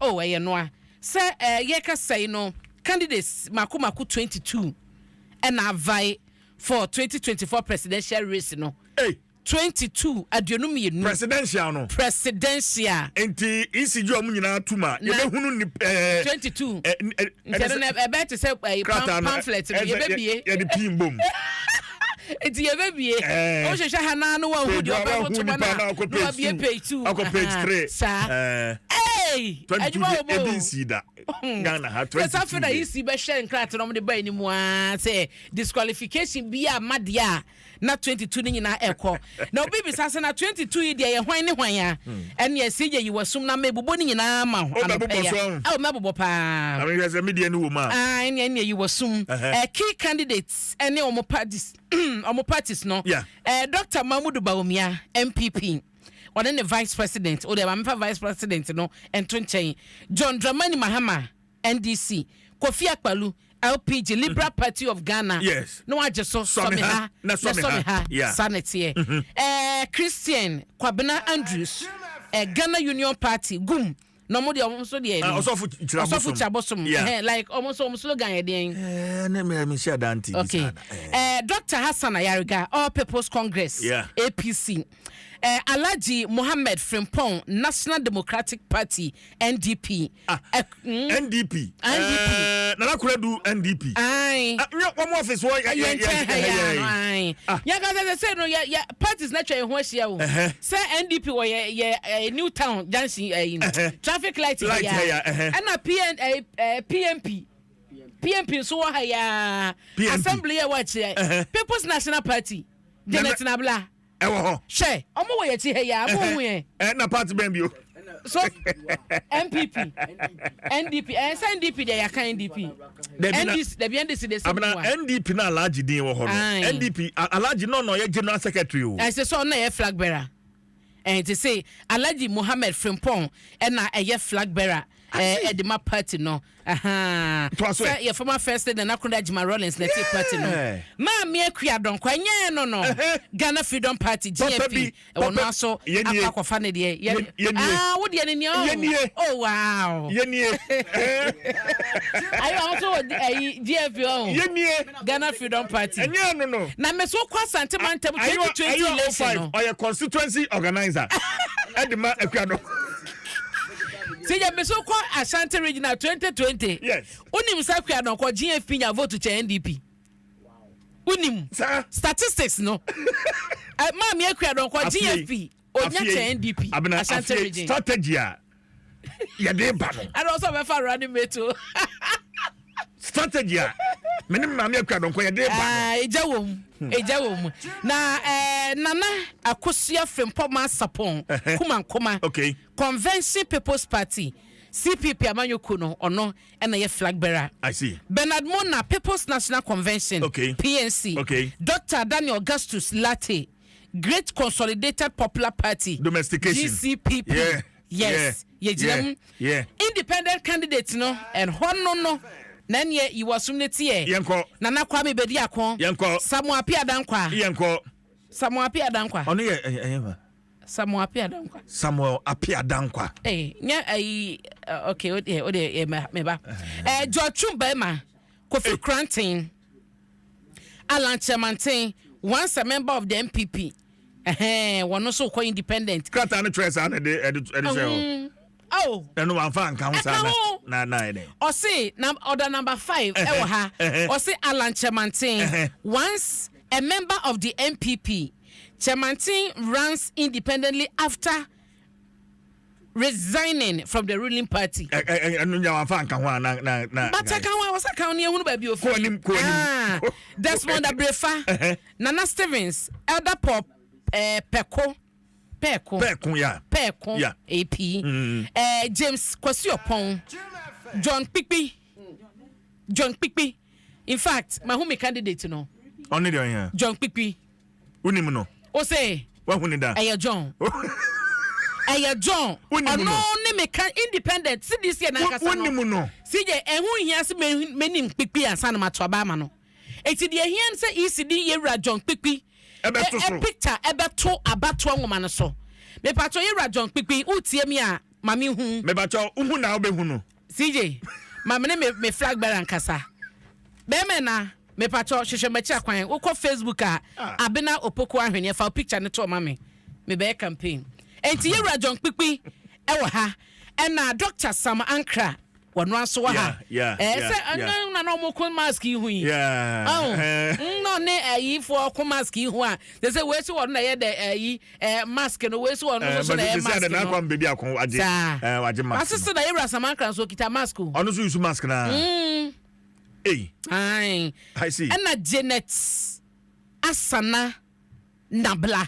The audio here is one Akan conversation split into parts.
Oh, ɛyɛ noa sɛ yɛkasa yi no, candidates mako mako 22 ɛna avie for 2024 presidential race no. Hey. 22, 22. Presidential no. Presidential. Nti ECG ɔmo nyinaa tum a yɛbɛhunu ni 22. Nti ɛno no ɛbɛyɛ te sɛ pamphlet no yɛbɛbie. Yɛde pii mbom. Nti yɛbɛbie, wohwehwɛ ha naa no wahu deɛ ɔbɛbɔ to ma no a na wabie page two. Akɔ page three. Saa. Hey, 22. Adwuma wɔ mu Ebi o. nsi da Ghana ha 22. Sɛ afei na EC bɛhwɛ nkrataa na ɔmde ba anim a sɛ disqualification bi a ma deɛ a na 22 no nyinaa ɛkɔ. Na obi bisa sɛ na 22 yi deɛ yɛ hwan ne hwan a, ɛne ɛsi gye yi wasum na mebobɔ no nyinaa ma wo. Wobɛbobɔ anɔpa yi a. So ahu. Ɛwɔ mɛbobɔ paa. Na mehwɛ sɛ medeɛ no wɔ mu a. Ah, ɛne yi wasum. Key candidates ɛne ɔmo parties no. Dr Mahmudu Bawumia, NPP, ɔne ne vice president o deɛ, maame vice president no nto nkyɛn, John Dramani Mahama, NDC, Kofi Akpaloo, LPG, Liberal Party of Ghana. Na wagye so. Sɔmi sɔmi ha, ha. Na sɔmi ha. Ha. Saa na ɛteɛ. Christian Kwabena Andrews, Ghana Union Party, GUM, na ɔmo deɛ, ɔmo nso deɛ Ah, no Ɔsɔfo Kyerɛ Ɔsɔfo Abosom. Kyabosom. Like ɔmo nso ɔmo slogan yɛ deɛn? Ne me hyɛ dante bi saa na. Dr Hassan Ayariga, All People's Congress, APC, Alhaji Mohammed Frimpong, National Democratic Party, NDP. Ah. NDP. NDP. Nana Konadu NDP. Aye. Ah, nyɛ wɔn office wɔ yɛ nkyɛn ha yɛ ano, ayi. Ah. Yɛn ka sɛ no yɛ parties na atwa yɛn ho ahyia o. Sɛ NDP wɔ yɛ New Town junction ɛyi traffic light ha. Light ha Yɛ ya, ɛhɛ. ɛna PN ɛɛ ɛɛ PNP PNP nso wɔ ha yaa. PNP. Assembly yɛ wɔ akyire. People's National Party, Janet Nabla. Ɛwɔ hɔ. Hwɛ, ɔmo wɔ yɛ akyi ha yaa, mo hu yɛn. Na party bɛn bio? So NPP, NDP, sɛ NDP deɛ, yɛaka NDP. Dabi na NDC, dabi, NDC de sɛ Abena mu wa. NDP na Alhaji din wɔ hɔ no. NDP Alhaji no na ɔyɛ general secretary o. Ɛsɛ sɛ ɔno yɛ flag bearer. Ɛn te sɛ Alhaji Mohammed Frimpong ɛna ɛyɛ flag bearer ɛde ma party no. Toa so sɛ ɛ. yɛ former first lady Nana Konadu Agyeman Rawlings na ɛte party no. Maame Akua Donkor, ɛnyɛ no. Ghana Freedom Party, Papa GFP, bi, ɛwɔ no papa- aso. Yɛnie. Akɔ akɔfa ne deɛ. Yɛnie. Ah, wo deɛ ne nea o. Yɛnie. Oh wow. Yɛnie. Ayi, ɔmo nso wɔ ɛyi GFP ɔho. Yɛnie. Ghana Freedom Party. Ɛnyɛ no. Na mɛ so kɔ Asante Mantam 2020 election no. Ɔyɛ constituency organizer ɛde ma Akua Donkor. Sɛ yɛ mɛ so kɔ Ashanti Regional 2020. Wonim sɛ Akua Donkor GFP nya vote kyɛ NDP? Wonim? Saa. Statistics no, Maame Akua Donkor Afei- GFP onya afei- kyɛ NDP Abena Ashanti afei Region. strategy a yɛde ba no. Ɛna ɔsɛ ɔbɛfa running mate o. Strategy a me ne maame Akua Donkor yɛde ba no. Ah, egya wɔ mu, egya wɔ mu. Na Nana Akosua Frimpong Sarpong Kumankoma, Convention People's Party, CPP amanyɔkuo no, ɔno ɛna yɛ flag bearer. I see. Bernard Mornah, People's National Convention, PNC. Dr Daniel Augustus Lartey, Great Consolidated Popular Party, Domestication. GCPP. Yes, yɛgyina mu. Independent candidate no, ɛhɔ no na neɛ yiwɔsom no teɛ. Yɛnkɔ. Nana Kwame Bediako. Yɛnkɔ. Samuel Appiah Dankwa. Yɛnkɔ. Samuel Appiah Dankwa. Ɔno yɛ ɛyɛ fa. Samuel Appiah Dankwa. Samuel Appiah Dankwa. Ee, nyɛ ɛyi, okay, o deɛ ɛ meba George Twum Barima, Kofi Koranteng, Alan Kyerematen, once a member of the NPP, ɛhɛn, wɔn nso kɔ independent. Krataa no twerɛ saa na ɛde hyɛ hɔ. Oh. Ɛno wamfa anka ho saa. Ɛka na ho. Na yɛ dɛ. Ɔse na ɔda number five ɛwɔ ha. Ɔse Alan Kyerematen, once a member of the NPP, Kyerematen runs independently after resigning from the ruling party. Ɛ ɛ ɛno nya wamfa anka ho a na. Bata ka ho a wɔsa ka ho ne ehunu baabi ofiri. Kɔ anim, kɔ anim. Ah, Desmond Abrefa, Nana Stevens, Elder Paul Peko Peko. Pɛɛko ya. Pɛɛko. AP, James Kwasi Oppong, John Kpikpi, John Kpikpi. In fact, mahu mi candidate no. Ɔne deɛ ɔyɛ. John Kpikpi. Wonim no? O se. Wahu ne da? Ɛyɛ John, ɛyɛ John. Wonim Ɔno no? ne mi ka independent CDC yɛ nankasa no. Wonim no? CJ, ɛho hia sɛ menim Kpikpi ansa na mato aba ama no. Eti deɛ hia sɛ ECD yɛwura John Kpikpi ɛbɛto so. Picture ɛbɛto abatoɔ nwoma no so. Mepatɔ, yɛwura John Kpikpi, wotie mi a, Ma me hu. Mebakyɛ wohu na wobɛhu no. CJ, ma me ne me flag bearer nkasa. Bɛrima na mepakyɛ hwehwɛ m'akyi akwan. Wokɔ Facebook a, Ah. Abena Opoku Ahweneɛ, fa wo picture no to ma me. Mebɛyɛ campaign. Enti yɛwura John Kpikpi ɛwɔ ha. Ɛna Dr. Sam Ankra wɔno nso wɔ ha. Sɛ ɛno na na ɔmo ko mask yi ho yi. Oh, na ɔne ayifoɔ ko mask yi ho a, sɛ sɛ wei so wɔ no na ɛyɛ dɛ ayi mask no, wei so wɔ no nso so na ɛyɛ mask no. Akɔ baabi akɔ wagye. Saa. Wagye mask. Asese na yɛwura Sam Ankra nso okita mask o. Ɔno nso use mask na. Hey. Aye. I see. Ɛna Janet Asana Nabla.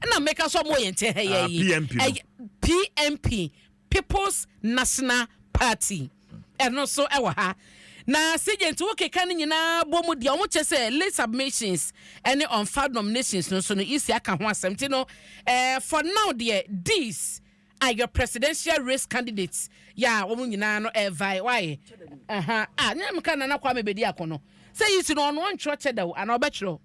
Ɛna mmeka sɛ ɔmo yɛ nkyɛn ha yɛ Ah, yi. PNP no. Ɛyɛ PNP, People's National Party. Ɛno nso ɛwɔ ha. Na CJ, nti wokeka no nyinaa bɔ mu deɛ, ɔmo kyɛ sɛ late submissions ɛne unfiled nominations no nso no, EC aka ho asɛm. Nti no for now deɛ, these are your presidential race candidates yɛ a wɔn nyinaa no ɛvae why. Ɛha ah, ne mu ka Nana Kwame Bediako no sɛ yi si no, ɔno ɔntwerɛ kyɛ da o, anaa ɔbɛtwerɛ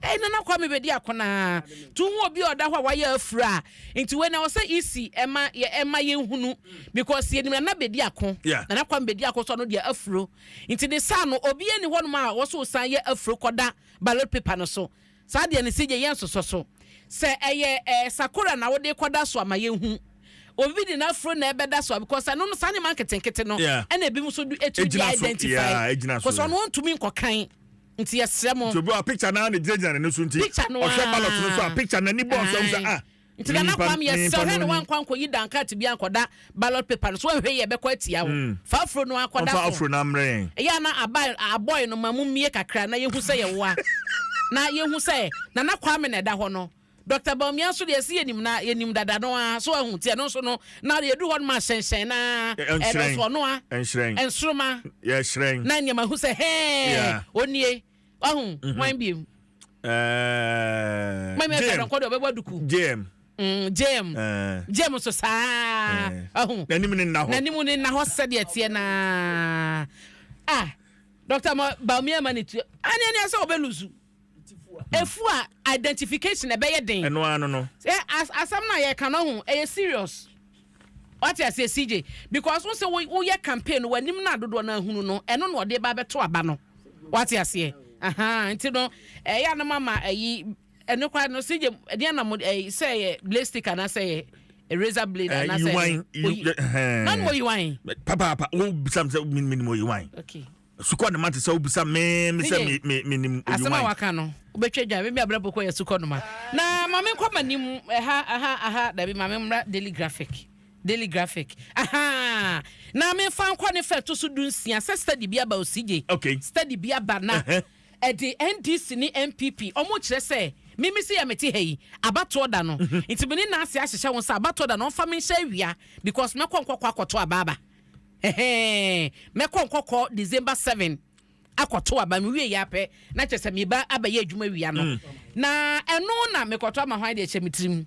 ɛyi Nana Kwame Bediako naa tu hu obi a ɔda hɔ a wayɛ afura a. Nti wei na ɔsɛ esi ɛma yɛ, ɛma yɛn hunu because yɛnim Nana Bediako. Nana Kwame Bediako so, ɔno deɛ afuro nti ne saa no, obi ani hɔnom a wɔso san yɛ afuro kɔda ballot paper no so. Saa deɛ no si gye yɛn sosɔ so sɛ ɛyɛ sakora na wɔde kɔda so ama yɛn hu obi de n'afuro na ɛbɛda so a, because ɛno no, saa nneɛma nketenkete no ɛna ebi nso do etu de Egyina so, identify yeah, egyina so, because ɔno ɔntumi nkɔkan, nti yɛsrɛ mo. Nti obi wa picture naa na gyinagyina n'ani so nti Picture no ɔhwɛ ballot no so a, ara. picture n'ani bɔɔ so sɛ ah. Nti Nana Kwame, yɛsrɛ, nipa hwɛ ne no ni. wankɔ ankɔyi dankat bi ankɔda ballot paper no so, wɔnhwɛ yɛ bɛkɔ atia wo. Fa afuro no akɔda Ɔmfa so. afuro no ammerɛ yɛn. Ɛyɛ ana aba abɔe no ma mu mmie kakra na yɛhu sɛ yɛwoa na yɛhu sɛ Nana Kwame na ɛda hɔ no. Dr Bawumia nso deɛ, ɛsɛ yɛnim na yɛnim dada no a so ahu. Nti ɛno nso no na yɛdu hɔ no ma hyɛnhyɛn na ɛno Ɛnhyerɛn. nso ɔno a Ɛnhyerɛn. nsoroma Yɛhyerɛn. na nneɛma hu sɛ hɛɛ onie wahu hwan biem. Mami ɛfɛ JM. dɔnkɔ deɛ ɔbɛbɔ duku. JM. JM. JM nso saa wahu. N'anim ne nna hɔ. N'anim ne nna hɔ sɛdeɛ teɛ naa. Ah, Dr Bawumia ma ne tu ane ane sɛ ɔbɛ lose efu a, identification ɛbɛyɛ den. Ɛno ano no. Sɛ asɛm no a yɛka no ho ɛyɛ serious, wate aseɛ, CJ? Because wo sɛ woyɛ campaign no, w'anim no adodoɔ no ahunu no, ɛno na ɔde ba bɛto aba no, wate aseɛ? Aha, nti no ɛyɛ anam ama ɛyi ɛno koraa no, CJ, ɛdeɛ na mo ɛyi sɛ ɛyɛ blade stick anaasɛ ɛyɛ razor blade anaasɛ Yiwan. Na no oyiwan. Papaapa, wo bisa mi sɛ mi mi nim oyiwan. Sukɔ ne ma te sɛ wobisa me me sɛ CJ, me me nim asɛm a oyiwan. waka no, wobɛtwa dwa memi abrɛ pokɔ yɛ sukɔ noma na ma menkɔ m'anim. Ɛha aha aha, dabi, ma memmra Daily Graphic, Daily Graphic aha, na memfa nkɔ ne fɛ to so 16 sɛ study bi aba o, CJ. Study bi aba na ɛde NDC ne NPP, ɔmo kyerɛ sɛ mimi sɛ yɛ mete ha yi, abatoɔ da no nti mene naase ahyehyɛ wo sɛ abatoɔ da no ɔmfa me nhyɛ awia because mɛkɔ nkɔkɔ akɔto abaaba. Ɛhɛn, mɛkɔ nkɔkɔ December 7 akɔto aba. Me wie yɛ apɛ na kyerɛ sɛ meba abɛyɛ adwuma wia no na ɛno na mekɔtɔ ama hwan de ɛhyɛ me tirim.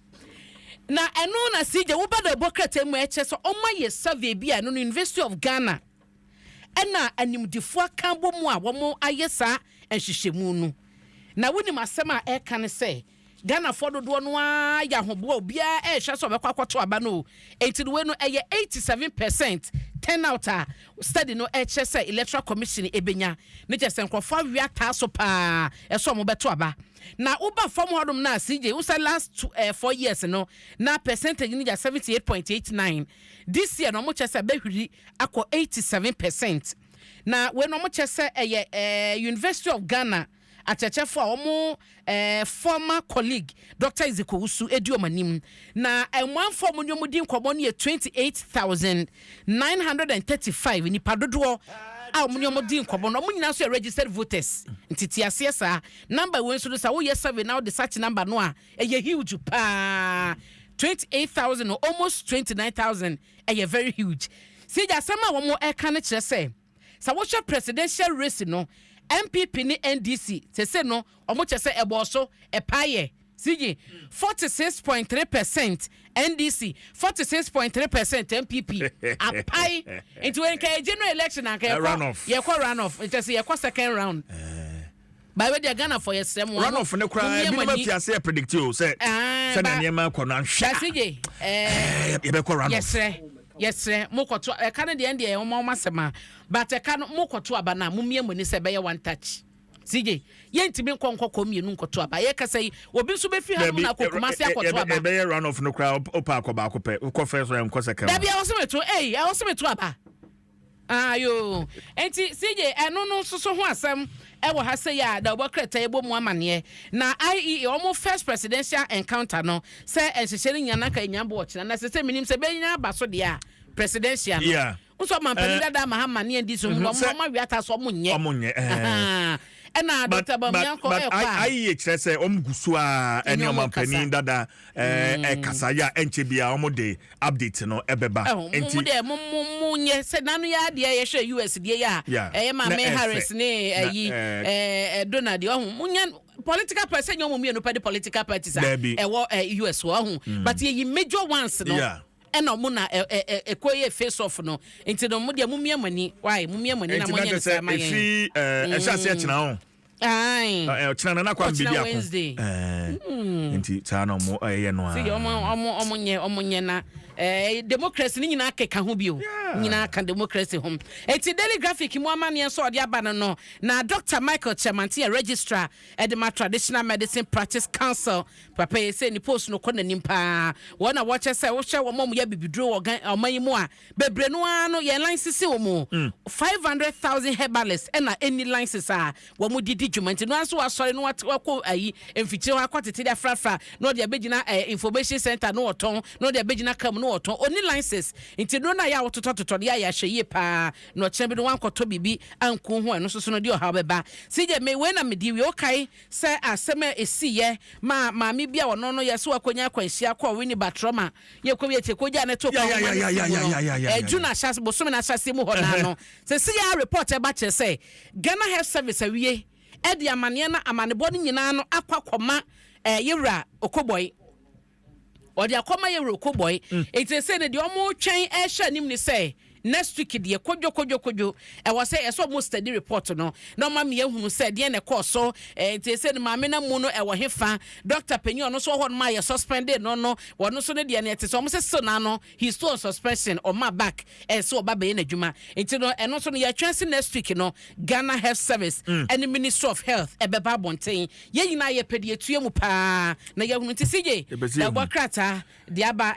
Na ɛno na CJ woba da ɛbɔ krataa mu a, ɛkyerɛ sɛ ɔma yɛ survey bi a ɛno no University of Ghana ɛna animdifoɔ aka bɔ mu a wɔn ayɛ saa nhyehyɛmu no. Na wonim asɛm a ɛka ne sɛ Ghanafoɔ dodoɔ no ara yɛ ahoboa, obiara ɛrehwɛ sɛ ɔbɛkɔ akɔto aba no o. Enti no wei no ɛyɛ 87% turnout a study no ɛkyerɛ sɛ Electoral Commission ebenya ne kyerɛ sɛ nkurɔfoɔ awe ataa so paa ɛsɛ ɔmo bɛto aba. Na woba fam hɔnom na CJ wosɛ last two 4 years no na percentage no gya 78.89. This year no ɔmo kyerɛ sɛ bɛhwiri akɔ 87%. Na wei no ɔmo kyerɛ sɛ ɛyɛ University of Ghana akyerɛkyerɛfoɔ a wɔn former colleague Dr Ezekiel Owusu edi wɔn anim. Na mmanfoɔ a wɔn ne wɔn di nkɔmɔ no yɛ 28,935 nipa dodoɔ a wɔn ne wɔn di nkɔmɔ no. Wɔn nyinaa nso yɛ registered voters, nti te aseɛ saa number wei nso no, sɛ woyɛ survey na wode such number no a, ɛyɛ huge paa. 28,000, almost 29,000, ɛyɛ very huge. Sɛ asɛm a wɔn ɛka no kyerɛ sɛ sɛ wohwɛ presidential race no, NPP ne NDC sese no, ɔmo kyɛ sɛ ɛbɔ so ɛpaayɛ sigi 46.3% NDC, 46.3% NPP apae. Nti wɔn nka yɛ general election anka yɛkɔ Runoff. Yɛkɔ runoff, nkyɛ sɛ yɛkɔ second round. Baabi deɛ, Ghanafoɔ, yɛsrɛ mo. Runoff ne koraa, ebinom afi ase yɛ predict o sɛ sɛnea nneɛma kɔ no anhwɛ Basige. Yɛbɛkɔ runoff. Yɛsrɛ mokɔto ɛka no deɛ, ɛndeɛ ɔma asɛm a, but ɛka no, mokɔto aba no a, momie mo ani sɛ ɛbɛyɛ one touch. CJ, yɛntumi nkɔ mmienu nkɔto aba. Yɛkasa yi, obi nso bɛfiri ha nom na akɔ Kumase akɔto aba. Ɛbɛyɛ runoff no koraa, wopɛ akɔ baako pɛ, wokɔ first round, nkɔ second. Dabi, ɛwɔ sɛ meto, ei, ɛwɔ sɛ meto aba ayo. Nti CJ, ɛno no nso so ho asɛm ɛwɔ ha sɛ yɛ a da wɔbɔ krataa ɛbɔ mu amanneɛ na IEA wɔn first presidential encounter no sɛ nhyehyɛ no nyina naka nya bɔ ɔkyena na sɛ menim sɛ bɛnya aba so deɛ a, presidential no nso ɔmampanin dada Mahama ne andi so ɔmo ɔmo awiata so, ɔmo nyɛ. Ɔmo nyɛ. Ɛna Dr. Bawumia nkɔ ɛkɔ a IEA kyerɛ sɛ ɔmo gu so a ɛne ɔmampanin dada ɛkasa yɛ a, ɛnkyɛ bia ɔmo de update no ɛbɛba. Nti mo deɛ, mo nyɛ sɛ nanu yɛ adeɛ, yɛhwɛ US deɛ yɛ a, ɛyɛ maame Harris ne ɛyi ɛɛ Donald ɔho. Mo nyɛ political party sɛ nyɛ ɔmo mmienu pɛ de political parties a ɛwɔ US wɔ ɔho, but yɛyi major ones no, ɛna ɔmo na ɛ ɛ ɛkɔ yɛ face off no. Nti no, mo deɛ, mo mia mo ani wae, mo mia mo ani na mo nyɛ ne sɛ ma yɛn. Efi ɛhyɛ aseɛ kyena ho. Ɔkyena nana kwa mbedi ako. Wednesday. Nti saa na ɔmo ɛyɛ no a. Si ɔmo nyɛ na democracy ni nyinaa keka ho bio, nyinaa ka democracy ho. Eti Daily Graphic mu amanneɛ nso ɔde aba no na Dr Michael Kyerematen yɛ registrar ɛde ma Traditional Medicine Practice Council. Papa yi sɛ ne post no kɔ n'anim paa. Wɔn na wɔkyɛ sɛ wohyɛ wɔn a wɔyɛ bibiduro wɔ gan ɔman yi mu a, bebree no ara no yɛn license wɔ mu 500,000 herbalists ɛna ɛni license a wɔn di dwuma. Nti no nso wasɔre no wakɔ ayi mfikyire hɔ akɔ tete de afrafra na ɔde abɛgyina information center na wɔtɔn, na ɔde abɛgyina kam na wɔtɔn, ɔni license. Nti no na yɛ a wɔtotɔtotɔ de ayɛ ahwɛ yie paa na ɔkyerɛ bi no wankɔtɔ biribi anku ho. Ɛno nso so no de ɔhaw bɛba. Sigye me wei na medi wie. Okae sɛ asɛm a ɛsiiɛ ma maame bi a ɔno no yɛ so wakɔnya akwanhyia kɔ Winneba trauma, yɛkɔ bi akyire kɔgya ne to kwan ma ne si mu no ɛdwu na ahyɛ bosome na ahyɛse mu hɔ naa no sɛ si yɛ report ɛba kyerɛ sɛ Ghana Health Service awie ɛde amanneɛ no, amanebɔ no nyinaa no akɔ akɔma yɛwura Okoe Boye, ɔde akɔma yɛwura Okoe Boye. Eti sɛ ne deɛ ɔmo twɛn ɛhyɛ anim ne sɛ next week deɛ, kodwo kodwo kodwo, ɛwɔ sɛ ɛsɛ ɔmo study report no na ɔma mi ehunu sɛ deɛ na ɛkɔɔ so. Nti sɛ ne maame na mu no ɛwɔ he fa, doctor panyin ɔno nso wɔ hɔ nom a yɛ suspended no, wɔn nso ne deɛ no ɛte sɛ ɔmo sɛ still na no he is still on suspension, ɔma back ɛsɛ ɔba bɛyɛ n'adwuma. Nti no, ɛno nso no yɛtwɛn si next week no, Ghana Health Service ɛne Ministry of Health ɛbɛba abɔnten. Yɛn nyinaa yɛ pɛ deɛ etua mu paa na yɛhunu. Nti CJ, ɛbɔ krataa deɛ aba.